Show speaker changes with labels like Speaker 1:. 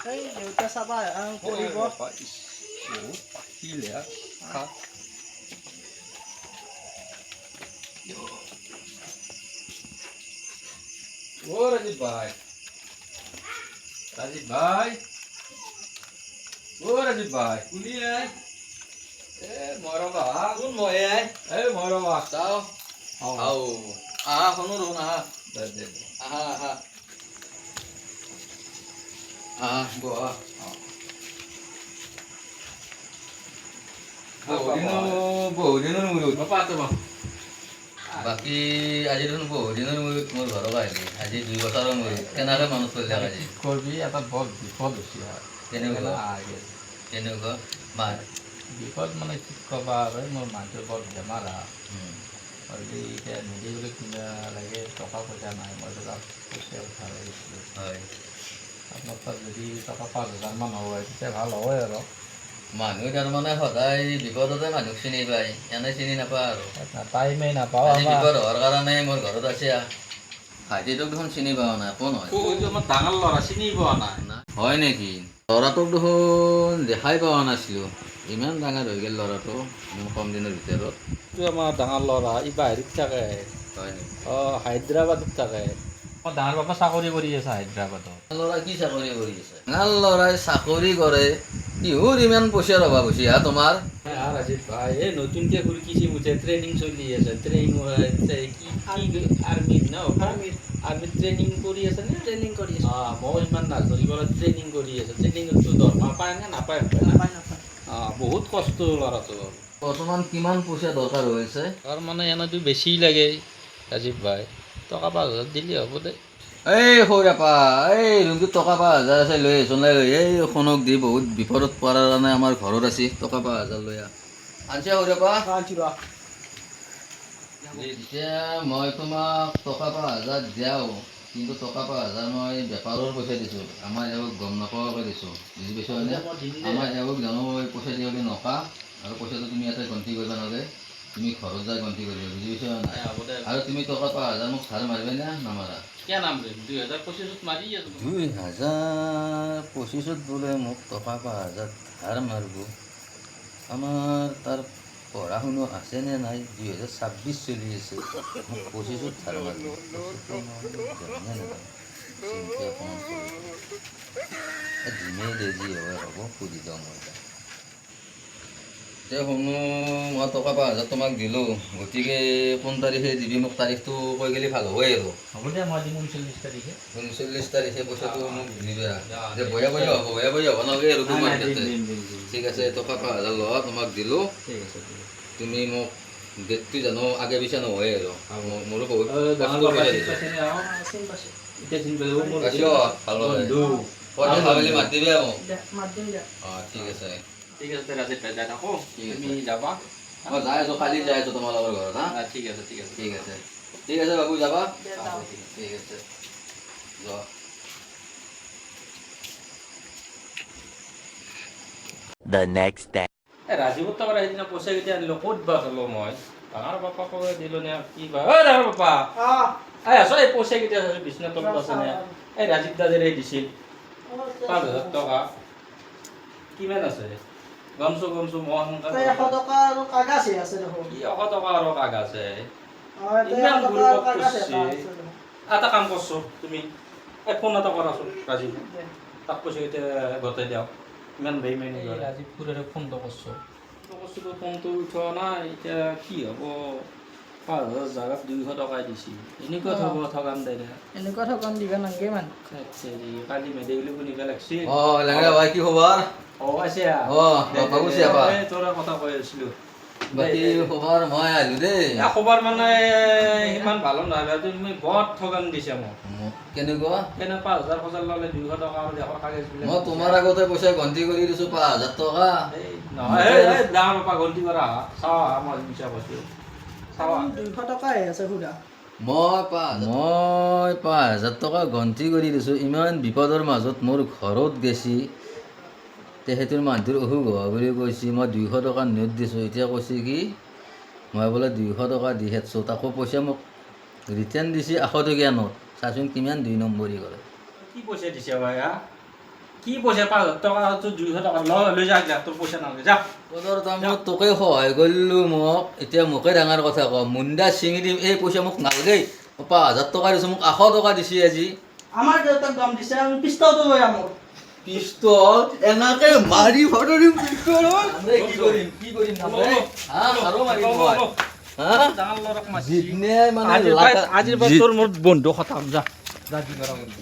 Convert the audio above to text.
Speaker 1: এই দেউতা চাবা কৰিব।
Speaker 2: বহুত পাকিলে। অ ৰাজীৱ ভাই, ৰাজীৱ ভাই, অ ৰাজীৱ ভাই।
Speaker 3: কোনে?
Speaker 2: এ মই ৰবা।
Speaker 3: কোন মই?
Speaker 2: এই মই ৰবা।
Speaker 3: চাও।
Speaker 2: অ।
Speaker 3: আও আহা, শুনো দেখোন, আহা।
Speaker 2: দে দে দে।
Speaker 3: আহা আহা আহা, বহা। বহুদিনৰ মূৰত। বাকী আজি দেখোন বহুদিনৰ মূৰত মোৰ ঘৰত আহিলি। আজি 2 বছৰৰ মূৰত কেনেকৈ মনত পৰিলে আজি?
Speaker 2: কি কৰবি, এটা বৰ বিপদ হৈছে আৰু।
Speaker 3: কেনেকুৱা?
Speaker 2: আগে।
Speaker 3: কেনেকুৱা মা?
Speaker 2: বিপদ মানে কি ক'বা আৰু, এই মোৰ মানুহটোৰ বৰ বেমাৰ আহা হ'লে এতিয়া মেডিকেলত কিবা লাগে, টকা পইচা নাই। মই তাক পইচা উঠাব লাগিছিলোঁ। আপোনাৰ তাত যদি টকা 5,000মান হয়, তেতিয়া ভাল হয় আৰু।
Speaker 3: মানুহ তাৰমানে সদায় বিপদতে মানুহক চিনি পায়, এনে চিনি নাপায় আৰু।
Speaker 2: টাইমেই নাপাওঁ।
Speaker 3: আজি
Speaker 2: আমাৰ
Speaker 3: বিপদ হোৱাৰ কাৰণে মোৰ ঘৰত আছে। ভাইটিটোক দেখোন চিনি পোৱা নাই, কোন হয়?
Speaker 2: এইটো আমাৰ ডাঙৰ ল'ৰা, চিনি পোৱা নাই?
Speaker 3: হয় নেকি? ল'ৰাটোক দেখোন দেখাই পোৱা নাছিলোঁ। ইমান ডাঙৰ হৈ গ'ল ল'ৰাটো ইমান কম দিনৰ ভিতৰত।
Speaker 2: এইটো আমাৰ ডাঙৰ ল'ৰা, ই বাহিৰত থাকে।
Speaker 3: হয় নেকি?
Speaker 2: অঁ, হায়দৰাবাদত থাকে। আমাৰ ডাঙৰ বাবা চাকৰি কৰি আছে হায়দৰাবাদত।
Speaker 3: ল'ৰা কি চাকৰি কৰি আছে? ডাঙৰ ল'ৰাই চাকৰি কৰে, কিহৰ ইমান পইচাৰ অভাৱ হৈছে হা তোমাৰ?
Speaker 2: ৰাজীৱ ভাই, এই নতুনকৈ খুৰকিছি মুঠে ট্ৰেইনিং চলি আছে, ট্ৰেইনিং কি কি আৰ্মিত ন?
Speaker 1: আৰ্মিত।
Speaker 2: আৰ্মিত ট্ৰেইনিং কৰি আছে নে?
Speaker 1: ট্ৰেইনিং কৰি আছে।
Speaker 2: অঁ, মই ইমান নাজানো, কিবা ট্ৰেইনিং কৰি আছে। ট্ৰেইনিঙততো দৰমহা পায় নে নাপায়? নাপায় না?
Speaker 1: নাপায় নাপায়।
Speaker 2: অঁ, বহুত কষ্ট ল'ৰাটোৰ।
Speaker 3: বৰ্তমান কিমান পইচা দৰকাৰ হৈছে?
Speaker 2: তাৰ মানে এনেইতো বেছি লাগে ৰাজীৱ ভাই, টকা 5,000 দিলে হ'ব দে।
Speaker 3: এই সৌৰাপা, এই ৰুমটোত টকা 5,000 আছে, লৈ আহিছোন। লৈ এই সোণক দি বহুত বিপদত পৰাৰ কাৰণে আমাৰ ঘৰত আছে, টকা 5,000 লৈ আহ। আনছে সৌৰাপা?
Speaker 1: আনছি ৰ।
Speaker 3: এতিয়া মই তোমাক টকা 5,000 দিয়াও, কিন্তু টকা 5,000 মই বেপাৰৰ পইচা দিছোঁ, আমাৰ এওঁক গম নাপাৱাকৈ দিছোঁ, বুজি পাইছ নে?
Speaker 2: মই দিম দে।
Speaker 3: আমাৰ এওঁক জানো এই পইচা দিয়া বুলি নকা আৰু পইচাটো তুমি ইয়াতে গন্তি কৰিব নালাগে, তুমি ঘৰত যাই গন্তি কৰিবা, বুজি পাইছ নাই?
Speaker 2: হ'ব দে।
Speaker 3: আৰু তুমি টকা 5,000 মোক ধাৰ মাৰিবা নে নামাৰা?
Speaker 2: কিয় নাম দিম? 2025ত মাৰি আছোঁ।
Speaker 3: 2025ত বোলে মোক টকা 5,000 ধাৰ মাৰিব। আমাৰ তাৰ পঢ়া শুনা আছেনে নাই? 2026 চলি আছে, মোক 25ত ধাৰ মাৰিব। পইচাটো মই যামনে নাযাম চিন্তা অকণমান কৰোঁ। এ দিমেই দে, যি হয় হ'ব, সুধি দিওঁ মই তাক। এতিয়া শুনো, মই টকা 5,000 তোমাক দিলোঁ, গতিকে কোন তাৰিখে দিবি মোক তাৰিখটো কৈ গ'লে ভাল হয় আৰু।
Speaker 2: হ'ব দে, মই দিম 39 তাৰিখে।
Speaker 3: 39 তাৰিখে পইচাটো মোক দিবা যে, বয়া বয়া হ'ব, বয়া বয়া হ'ব নালাগে আৰু তোমাৰ তাতে।
Speaker 2: দিম দিম দিম।
Speaker 3: ঠিক আছে, টকা 5,000 লোৱা, তোমাক দিলোঁ।
Speaker 2: ঠিক আছে, ঠিক আছে।
Speaker 3: তুমি মোক ডেটটো জানো আগে পিছে নহয় আৰু মোৰো বহুত
Speaker 2: ডাঙৰ
Speaker 3: কষ্ট
Speaker 2: বাবা
Speaker 3: পইচা
Speaker 2: চিনি
Speaker 3: দিছোঁ।
Speaker 2: পাইছেনে আৰু?
Speaker 1: চিনি পাইছো।
Speaker 2: এতিয়া চিনি পাইছে মোৰ।
Speaker 3: পাইছ, ভাল কথা।
Speaker 2: বন্ধু।
Speaker 3: ক'ত দেখা পালে মাত দিবি মোক।
Speaker 1: দে, মাত দিম দে।
Speaker 3: অঁ, ঠিক আছে।
Speaker 2: ঠিক আছে ৰাজীৱ ভাই, যাই থাকো।
Speaker 3: ঠিক আছে।
Speaker 2: তুমি যাবা।
Speaker 3: মই যাই আছোঁ, কালি যাই আছোঁ তোমালোকৰ ঘৰত হা।
Speaker 2: ঠিক আছে, ঠিক আছে।
Speaker 3: ঠিক আছে, ঠিক আছে বাবু, যাবা।
Speaker 1: দে, যাওঁ।
Speaker 3: ঠিক আছে, যোৱা।
Speaker 4: The next day.
Speaker 2: এই ৰাজীৱৰ তাৰ পৰা সেইদিনা পইচা কেইটা আনিলো, ক'ত বা থলো মই? ডাঙৰ পাপাক দিলো নে কি বা? ঐ ডাঙৰ পাপা!
Speaker 1: অঁ।
Speaker 2: এই আছ, এই পইচা কেইটা আছে বিছনাৰ তলত আছে নে? এই ৰাজীৱ দাদাৰে দিছিল 5,000 টকা। কিমান আছে গমছো গমছো মই সোনকালে।
Speaker 1: 100 টকা আৰু কাগজে আছে দেখোন।
Speaker 2: কি 100 টকা আৰু কাগজ আছে?
Speaker 1: অঁ, ইয়াতে
Speaker 2: ইমান
Speaker 1: 100 টকা আৰু
Speaker 2: গুৰুত্ব
Speaker 1: কাগজ এটা
Speaker 2: কৰিছে।
Speaker 1: আছে দেখোন।
Speaker 2: এটা কাম কৰছো, তুমি এই ফোন এটা কৰাচোন ৰাজীৱ।
Speaker 1: দে।
Speaker 2: তাক পইচা কেইটা গতাই দিয়ক, ইমান বেইমানি কৰে। ৰাজীৱ খুৰাৰে ফোনটো কৰছোঁ কৰছোঁ, ফোনটো উঠোৱা নাই। এতিয়া কি হ'ব? 5,000 জাগাত 200 টকাই দিছি, এনেকুৱা থব ঠগান দে না।
Speaker 1: এনেকুৱা ঠগন দিবা নালাগে মানুহ।
Speaker 2: আচ্ছা, কালি মেডিকেলকো নিব লাগছি।
Speaker 3: অঁ লেঙেৰা ভাই, কি খবৰ?
Speaker 2: অঁ, আছে।
Speaker 3: অঁ, বাবু চিয়াপা।
Speaker 2: তোৰে কথা কৈ আছিলো।
Speaker 3: বাকী খবৰ? মই আহিলো দেই।
Speaker 2: খবৰ মানে সিমান ভালো নহয় বাৰু, তুমি বৰ ঠগন দিছা মোক।
Speaker 3: মোক কেনেকুৱা?
Speaker 2: কেনে 5,000 খোজাৰ ল'লে 200 টকা আৰু দেশৰ কাগজবিলাক।
Speaker 3: মই তোমাৰ আগতে পইচা গন্তি কৰি দিছো 5,000 টকা।
Speaker 2: এই নহয়, এই ডাঙৰ পাপা গল্টি কৰা, চাওঁ আহা, মই মিছা কৈছো, চাওঁ আহা।
Speaker 1: 200 টকাই আছে খুৰা।
Speaker 3: মই 5,000 টকা গন্তি কৰি দিছোঁ। ইমান বিপদৰ মাজত মোৰ ঘৰত গেছি, তেখেতৰ মানুহটোৰ অসুখ হোৱা বুলি কৈছে, মই 200 টকা নোট দিছোঁ। এতিয়া কৈছে কি মই বোলে 200 টকা দি খেদছোঁ, তাকো পইচা মোক ৰিটাৰ্ণ দিছে 100 টকীয়া নোট। চাচোন কিমান দুই নম্বৰী কৰে।
Speaker 2: কি পইচা দিছে ভাই হা? কি পইচা 5000 টকা, তোৰ 200 টকা লৈ যা, যা, তোৰ পইচা নালাগে, যা।
Speaker 3: তোৰ মই তোকে সহায় কৰিলোঁ, মোক এতিয়া মোকে ডাঙৰ কথা ক। মুণ্ডা ছিঙি দিম, এই পইচা মোক নালাগেই। মই 5000 টকা দিছোঁ, মোক 100 টকা দিছে আজি।
Speaker 1: আমাৰ দেউতাক দম দিছে, আমি পিস্তলটো লৈ আনো।
Speaker 3: পিষ্টল এনেকে মাৰি ফটো দিম পিষ্টল। কি কৰিম, কি কৰিম? হা, আৰু মাৰিম মই। হা?
Speaker 2: ডাঙৰ ল'ৰাক মাতিছি।
Speaker 3: যিদিনাই মানে
Speaker 2: আজিৰ পৰা তোৰ মোৰ বন্ধু খতম, যা যা, কি কৰা কৰিবি।